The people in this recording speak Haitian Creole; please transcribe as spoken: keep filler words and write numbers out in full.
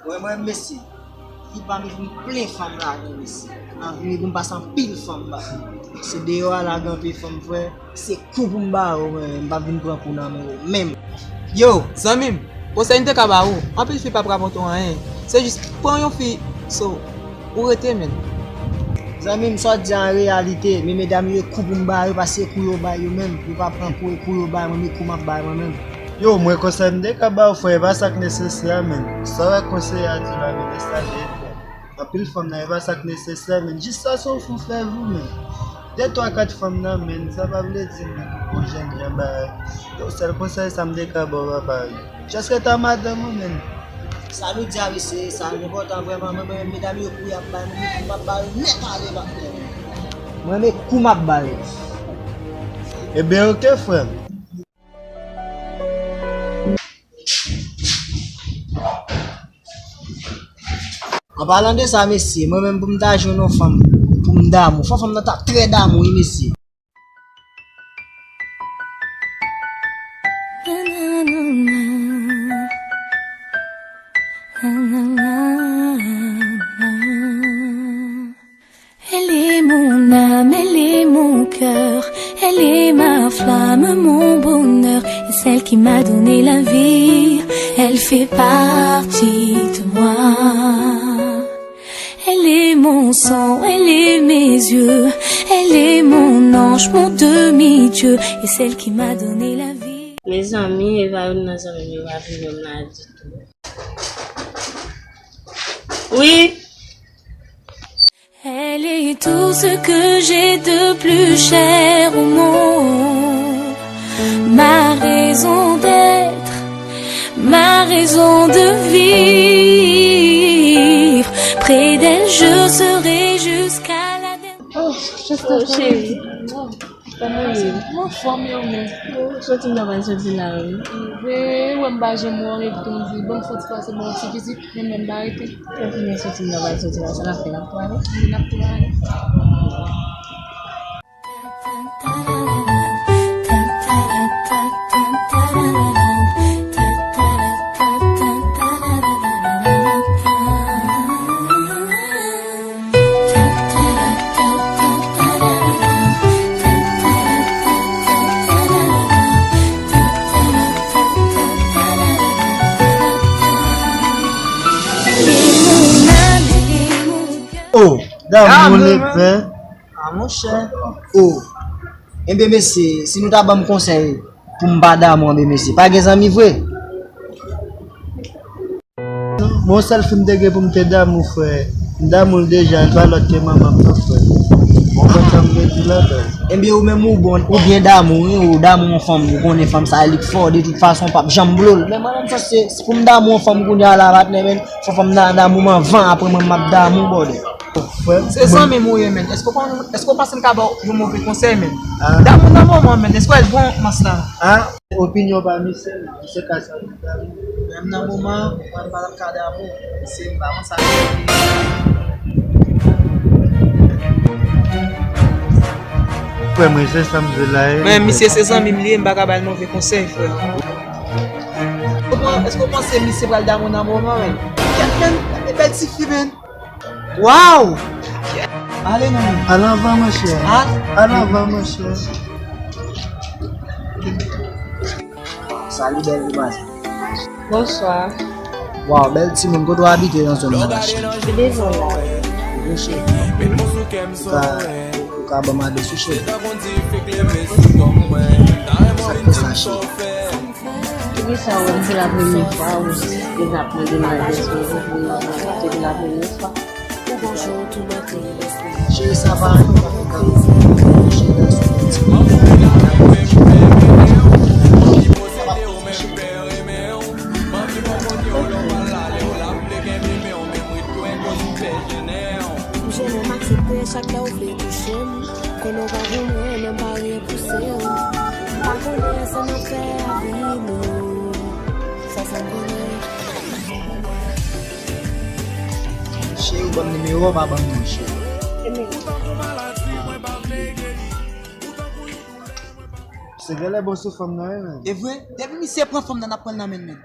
Mwen, mwen, mesye, vi pa m vin plen fanm ladan, mesye. Nan vi m pase anpil fanm ba. Se deyò a la gen anpil fanm, frè. Se kou pou m ba yo, mwen, m pa vin pran kou nan men yo menm. Yo, zanmi m, konsèy m te ka ba ou, anpil fi p ap rapòte w anyen. Se jis pran yon fi, so, ou rete, menn. Zanmi m, sa w di a an reyalite, men medam yo e kou pou m ba yo, paske e kou yo bay yo menm. Yo pa pran kou, e kou yo bay mwen, men kou m ap bay mwen menm. Yo, mwen konsèy m te ka ba w, frè, e pa sa k nesesè a, menn. Sa w wè konsèy a di la, menn, lès sa ale, frè. Anpil fanm nan, e pa sa k nesesè, menn. Jis sa se yon fou fè vou, menn. De twa kat fanm nan, menn, sa pa vle di, menn, ou jènjan bagay. Yo, sèl konsèy sa m te ka ba w, papa. Just rete a madanm ou, menn. Sa nou di a, mesye, sa enpòtan vrèman. Mwen, mwen, medam yo kou y ap bay mwen, men kou m ap ba yo nèt ale, patnè. Mwen, men kou m ap ba yo. Ebyen, oke, frè m. An palan de sa, mesye, mwen menm pou m ta jwenn yon fanm, pou m damou, fò fanm nan ta trè damou, wi, mesye. Elle est mon âme, elle est mon cœur, elle est ma flamme, mon bonheur, et celle qui m'a donné la vie, elle fait partie de moi. Elle est mon sang, elle est mes yeux, elle est mon ange, mon demi-dieu, et celle qui m'a donné la vie. Mezanmi, Eva youn nan zanmi m yo pa vin menm la ditou. Wi. Elle est tout ce que j'ai de plus cher au monde. Ma raison d'être, ma raison de vivre. Près d'elle, je serai jusqu'à la dernière. Oh, cheri. Kòman w ye? Mwen anfòm, e ou menm? Soti m nan pral soti la, wi. Wi, wè m pa janm wè w, epi tou m di, bon, m soti pase bon ti vizit, men menm pa rete. Epi men soti m nan pral soti la, sa n ap fè, n ap tou ale? Wi, n ap tou ale. Oh, damou le pen. Ah, monchè. Oh. Enben, mesye, si nou ta ban m konsèy pou m pa damou, enben, mesye, pa gen zanmi vre. Bon, sèl fi m te gen pou m te damou, frè. M damou l deja, l pa lòt ke manman m nan, frè. Ou konprann sa m vle di la, baz? Enben, ou menm ou bon, ou byen damou, wi, ou damou yon fanm, ou konnen fanm sa, li k fò, de tout fason, w p ap janm blo l. Men mwen menm, sa se, se pou m damou yon fanm kounye a la, patnè, men, fò fanm nan damou m anvan, apre mwen, m ap damou, bòdè. Frè m, se zanmi m ou ye, men. Èske w konn, èske w panse m ka ba w yon move konsèy, men? Ah. Damou nan moman, men. Èske w wè l bon, mans la? Ah. Opinyon pa misye, non. Misye ka sèvi damou. Menm nan moman, mwen m pa t ap ka damou. Misye m pa konn sa misye ye. Frè mwen, se sa m vle la, e. Men misye se zanmi m li ye, m pa ka ba l move konsèy, frè. Èske w panse misye pral damou nan moman, men? Kèt, men, gade bèl tifi, men. Waw! Ale non. Al anvan, monchè. Al anvan, monchè. Salut, bèl demoiselle. Bonsoir. Waw, bèl timoun, kote w abite nan zòn nan la, cheri? Devan la. Devan, cheri. Ou ka, ou ka ban m adrès ou, cheri? Sa k fè sa, cheri? Poukisa w wè m se la premye fwa ou deja ap mande m adrès mwen, se la premye fwa. Cheri, sa pa anyen, pa fè kado. Cheri, gason, yon ti M jene m aksepte chak lè w vle touche m. Konnen w pa pou mwen, men m pa repouse w. M pa konnen sa m ap fè avè nou. Sa, sa m konnen. Cheri, ou ban m nimewo w, pa ban m non, cheri. Se genlè bon sou fanm nan, wi, men. E vre, depi misye pran fanm nan, n ap pran l nan men l, men.